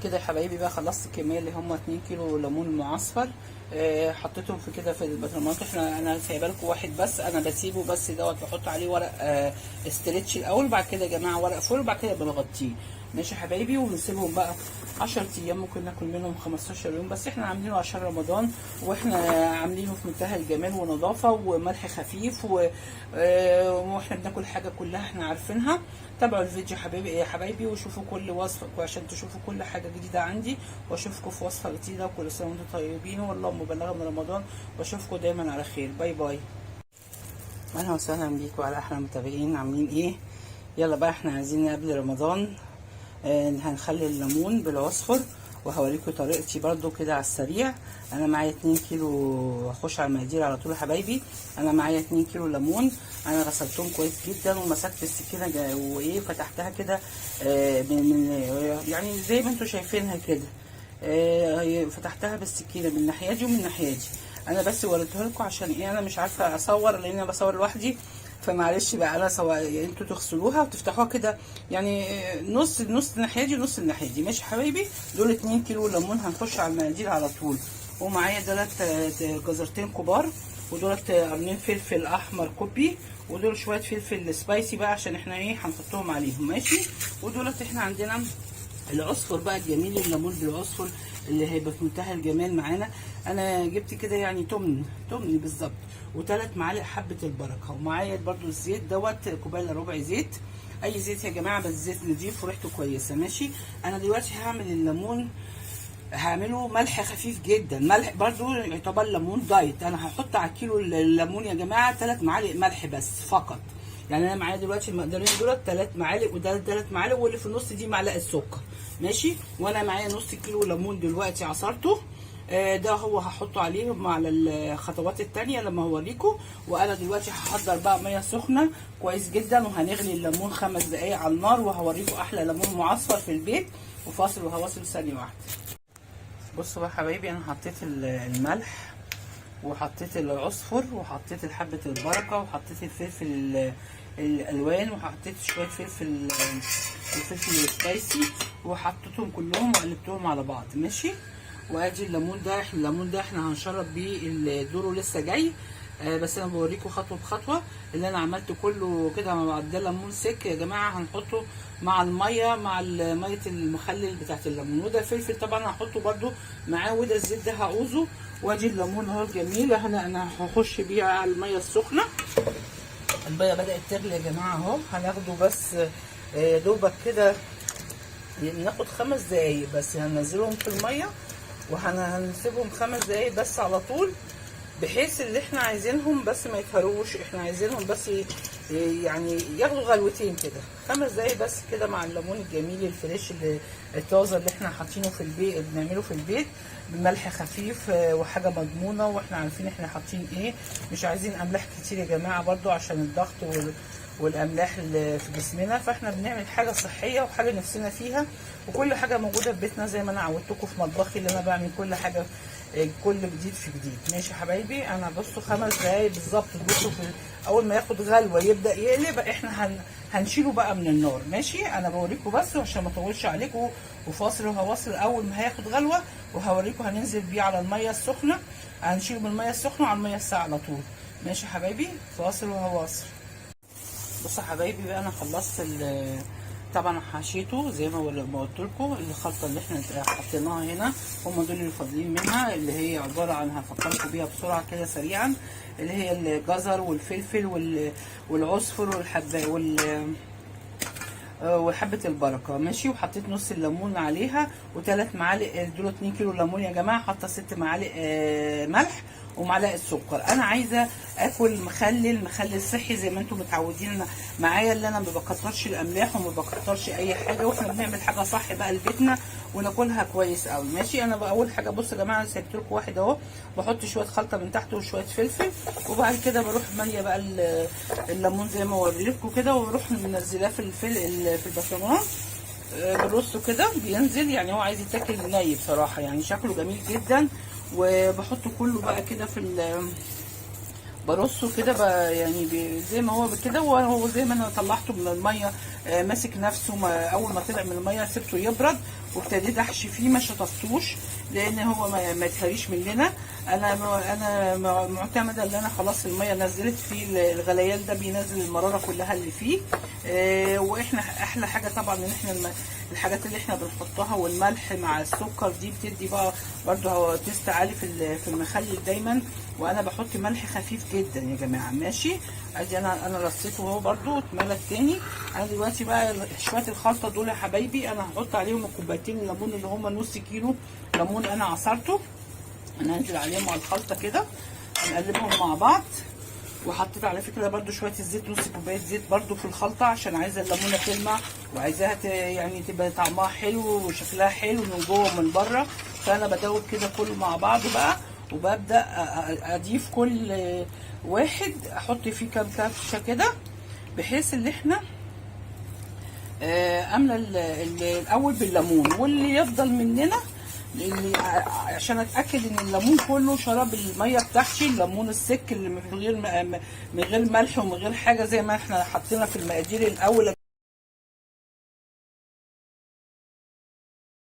كده يا حبايبي بقى خلصت الكمية اللي هم 2 كيلو ليمون معصفر. حطيتهم في كده في البطرمات. انا سايبه لكم واحد بس، انا بسيبه بس دوت، بحط عليه ورق stretch الاول، بعد كده يا جماعة ورق foil، وبعد كده بنغطيه. ماشي يا حبايبي. ونسيبهم بقى 10 ايام، ممكن ناكل منهم 15 يوم، بس احنا عاملينه عشان رمضان، واحنا عاملينه في منتهى الجمال ونظافه وملح خفيف واحنا بناكل حاجة كلها احنا عارفينها. تابعوا الفيديو حبايبي يا حبايبي، وشوفوا كل وصفه عشان تشوفوا كل حاجة جديدة عندي، واشوفكم في وصفه جديدة. وكل سنة وانتم طيبين، واللهم بلغنا رمضان، واشوفكم دايما على خير. bye bye. اهلا وسهلا بيكم على احلى متابعين. عاملين ايه؟ يلا بقى احنا عايزين قبل رمضان هنخلي الليمون بالعصفر، وهوريكم طريقتي برضو كده على السريع. انا معايا 2 كيلو، هخش على المقادير على طول يا حبايبي. انا معايا 2 كيلو ليمون، انا غسلتهم كويس جدا، ومسكت السكينة وايه فتحتها كده من يعني زي ما انتم شايفينها كده. فتحتها بالسكينة من الناحية دي ومن الناحية دي. انا بس وريتها لكم عشان ايه، انا مش عارفه اصور لان انا بصور لوحدي، فمعلش بقى. انا سواء انتوا تغسلوها وتفتحوها كده يعني نص نص الناحية دي ونص الناحية دي. ماشي حبايبي. دول 2 كيلو ليمون، هنخش على المقادير على طول. ومعايا دولت جزرتين كبار، ودولت قرنين فلفل احمر كوبي، ودول شوية فلفل spicy بقى عشان احنا ايه هنحطهم عليهم. ماشي. ودولت احنا عندنا العصفر بقى الجميل، الليمون بالعصفر اللي هيبقى في منتهى الجمال معانا. انا جبت كده يعني تمن تمن بالظبط، وثلاث معالق حبه البركة، ومعايا برضو الزيت دوت كوباية الا ربع زيت، اي زيت يا جماعة بس زيت نضيف وريحته كويسة. ماشي. انا دلوقتي هعمل الليمون، هعمله ملح خفيف جدا، ملح برضو يعتبر ليمون diet. انا هحط على كيلو الليمون يا جماعة 3 معالق ملح بس فقط. يعني انا معايا دلوقتي المقدارين دولت 3 معالق، وده 3 معالق، واللي في النص دي معلقه سكر. ماشي. وانا معايا نص كيلو ليمون دلوقتي عصرته، ده هو هحطه عليهم على الخطوات التانية لما هوريكم. وانا دلوقتي هحضر بقى مية سخنة كويس جدا، وهنغلي الليمون 5 دقايق على النار، وهوريكم احلى ليمون معصفر في البيت. وفاصل وهواصل ثانية واحدة. بصوا بقى حبايبي، انا حطيت الملح، وحطيت العصفر، وحطيت حبة البركة، وحطيت الفلفل الالوان، وحطيت شوية فلفل، الفلفل ال spicy، وحطيتهم كلهم وقلبتهم على بعض. ماشي. وادي الليمون ده، الليمون ده احنا هنشرب بيه، دوره لسه جاي، بس انا بوريكم خطوة بخطوة اللي انا عملته كله كده مع بعض. ده ليمون سك يا جماعة، هنحطه مع المية، مع مية المخلل بتاعت الليمون. وده الفلفل طبعا هحطه برده معاه، وده الزيت ده هعوزه. وادي الليمون اهو الجميل، انا هخش بيه على المية السخنة. المية بدات تغلي يا جماعة اهو، هناخده بس دوبك كده، ناخد 5 دقايق بس، هننزلهم في المية وهنسيبهم 5 دقايق بس على طول، بحيث اللي احنا عايزينهم بس ما يتهروش، احنا عايزينهم بس يعني ياخدوا غلوتين كده، 5 دقايق بس كده، مع الليمون الجميل ال fresh اللي الطازه اللي احنا حاطينه في البيت، بنعمله في البيت بملح خفيف، وحاجه مضمونه، واحنا عارفين احنا حاطين ايه. مش عايزين املاح كتير يا جماعة برضو عشان الضغط والاملاح اللي في جسمنا، فاحنا بنعمل حاجة صحية وحاجه نفسنا فيها، وكل حاجة موجودة في بيتنا زي ما انا عودتكم في مطبخي اللي انا بعمل كل حاجة، كل جديد في جديد. ماشي يا حبايبي. انا بصوا 5 دقايق بالظبط، بصوا في اول ما ياخد غلوه يبدا يقلب، احنا هنشيله بقى من النار. ماشي. انا بوريكم بس عشان ما اطولش عليكم، وفاصل وهواصل. اول ما هياخد غلوه وهوريكم هننزل بيه على المية السخنة، هنشيله من المية السخنة على المية الساقعه على طول. ماشي يا حبايبي. فاصل وهواصل. بصوا يا حبايبي بقى، انا خلصت طبعا حشيته زي ما قلت لكم. الخلطة اللي احنا حطيناها هنا هم دول اللي فاضلين منها، اللي هي عبارة عن، هفكركم بيها بسرعة كده سريعا، اللي هي الجزر والفلفل والعصفر والحبه وحبه البركة. ماشي. وحطيت نص الليمون عليها، وثلاث معالق، دول 2 كيلو ليمون يا جماعة، حاطه 6 معالق ملح ومعلقة سكر. انا عايزه اكل مخلل، مخلل صحي زي ما انتم متعودين معايا، اللي انا ما بكترش الاملاح وما بكترش اي حاجة، واحنا بنعمل حاجة صح بقى لبيتنا وناكلها كويس قوي. ماشي. انا بقى اول حاجة، بصوا يا جماعة، انا سايبت لكم واحد اهو، بحط شوية خلطه من تحت وشوية فلفل، وبعد كده بروح ماليه بقى الليمون زي ما وريتكم كده، وبروح منزلاه في الفل في البشاميل، برصه كده بينزل، يعني هو عايز يتاكل ني بصراحة، يعني شكله جميل جدا. وبحطه كله بقى كده في برصه كده بقى، يعني زي ما هو كده، وهو زي ما انا طلعته من المية، ماسك نفسه، ما اول ما طلع من المية سبته يبرد، وابتديت احشي فيه، ما شطفتوش لان هو ما يتهريش مننا. انا معتمدة ان انا خلاص المية نزلت فيه، الغليان ده بينزل المرارة كلها اللي فيه. واحنا احلى حاجة طبعا ان احنا الحاجات اللي احنا بنحطها والملح مع السكر دي بتدي بقى برده taste عالي في المخلل دايما. وانا بحط ملح خفيف جدا يا جماعة. ماشي، ادي انا رصيته اهو برده اتملى تاني. انا دلوقتي بقى شوية الخلطة دول يا حبايبي انا هحط عليهم الكوبايتين الليمون اللي هما نص كيلو ليمون انا عصرته. انا هنزل عليهم على الخلطة كده، هنقلبهم مع بعض. وحطيت على فكرة برده شوية الزيت، نص كوباية زيت برده في الخلطة، عشان عايزه الليمونه تلمع وعايزاها يعني تبقى طعمها حلو وشكلها حلو من جوه ومن بره. فانا بدوب كده كله مع بعضه بقى، وببدا اضيف كل واحد احط فيه كام كبشة كده، بحيث ان احنا املى الاول بالليمون، واللي يفضل مننا اللي عشان اتاكد ان الليمون كله شرب المية بتاعتي، الليمون السك اللي من غير ملح ومن غير حاجة زي ما احنا حطينا في المقادير الاول.